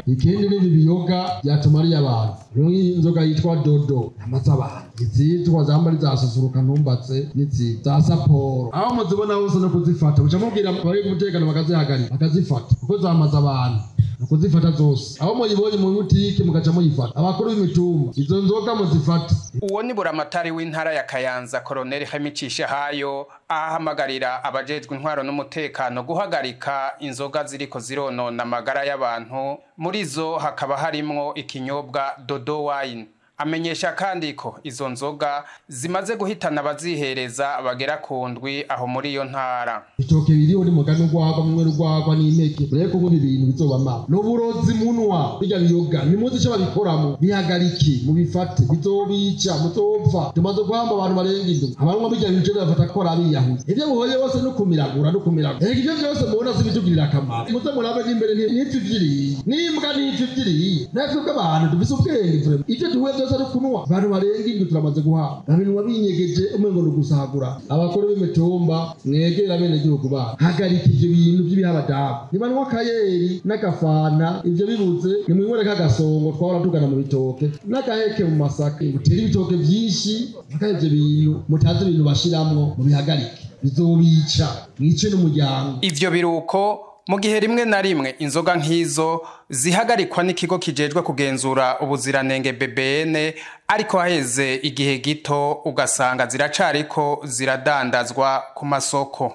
Ikindi ni ibiyoga byatumariye abantu. Rero inzoga yitwa dodo yamaze abantu, izitwa zambari zasusuruka ntumbatse n'izi za saporo, aho muzibona hose no kuzifata muca mubwira abari umutekano bakazihagarika bakazifata, kuko zamaze abantu kuzifata zose. Aho muyibonye mu butike mugaca muyifata. Abakuru b'imitumba izo nzoga muzifata. Uwo ni buramatari w'intara ya Kayanza, Colonel Hemicisha Hayo, ahamagarira abajejwe intwaro n'umutekano guhagarika inzoga ziriko zironona amagara y'abantu, muri zo hakaba harimwo ikinyobwa Dodo Wine. Amenyesha kandi ko izo nzoga zimaze guhitana abazihereza bagera ku ndwi aho muri iyo ntara. Ibitoke biriho ni mugani urwagwa mwe rwagwa n'impeke, murebe ko ubundi ibintu bizobamara n'uburozi munwa bijya biyoga nimuzi ico babikoramo, bihagarike mubifate, bizobica muzopfa. Tumaze guhamba abantu barenga indwi abanywa bijya bintu bafata ko arabiyahuye. Ivyo muhoye bose no kumiragura no kumiragura, ega ivyo vyose mubona si bitugirira akamaro. Muze murabe n'imbere ntipfa ivyiriye n'imbwa ntipfa ivyiriye, natwe bw'abantu dufise ubwenge vraiment ivyo duhuye byose ari kunywa. Abantu barenga indwi turamaze guhabwa babinwa binyegeje umengo ni ugusahagura. Abakuru b'imitumba mwegera bene gihugu babo, hagarika ivyo bintu vy'ibihabadabu, nibanwa akayeri n'agafana, ivyo bibuze nimwinywere k'agasongo twahora tugana mu bitoke n'agaheke mu masaka, mutere ibitoke vyinshi. Mugabo ivyo bintu mutazi ibintu bashiramwo mubihagarike, bizobica mwice n'umuryango. Ivyo biruko mu gihe rimwe na rimwe inzoga nk'izo zihagarikwa n'ikigo kijejwe kugenzura ubuziranenge BBN, ariko haheze igihe gito ugasanga ziracariko ziradandazwa ku masoko.